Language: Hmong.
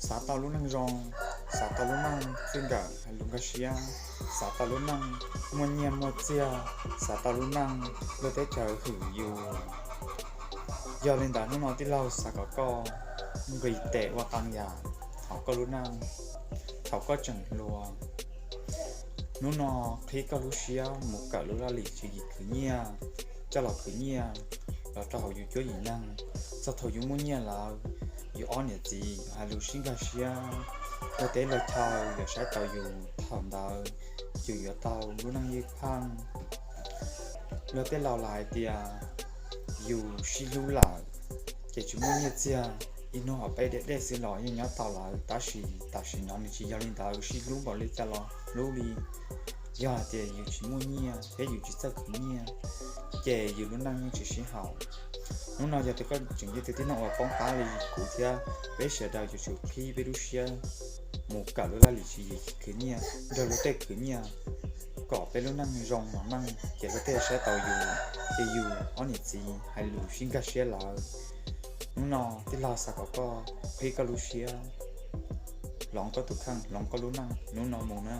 Xav tau lub neej zoo, xav tau lub neej txij nkawm hais lus nkag siab, xav tau lub neej muaj nyiaj muaj txiag, xav tau lub neej luag teb chaws hwm yus. Yog li ntawd hnub no tij laug xav kom koj nqis tes ua qee yam hauv koj lub neej thaum koj tseem hluas. Hnub no qhib koj lub siab mus kawm lub laj lim tswv yim khwv nyiaj, coj los khwv nyiaj los rau hauv yus cuab yim neeg. Txog thaum yus muaj nyiaj lawm, yus ob niam txiv hais lus sib nkag siab, luag teb luag chaw yuav saib taus yus, thaum ntawd yus yuav tau lub neej ywj pheej. Luag tej laus lawv hais tias yus sib hlub lawm ces tsis muaj nyiaj txiag, ib hnub hauv peb deb deb xwb los yeej nyob tau lawm, tab sis tam sim no nws tsis yog li ntawd, sib hlub npaum li cas los hlub li. Yog hais tias yus tsis muaj nyiaj thiab yus tsis txawj khwv nyiaj, ces yus lub neej yeej tsis sib haum. Hnub no yog tias koj tseem yog tus tib neeg uas poob qab li kuv thiab, peb sawv daws yuav tsum qhib peb lub siab mus kawm lub laj lim tswv yim khwv nyiaj, nrog luag tej khwv nyiaj, kom peb lub neej zoo los neej ces luag tej saib taus yus, ces yus ob niam txiv hais lus sib nkag siab lawm. Hnub no tij laug xav kom koj qhib koj lub siab, hloov koj tus kheej, hloov koj lub neej hnub no mus na.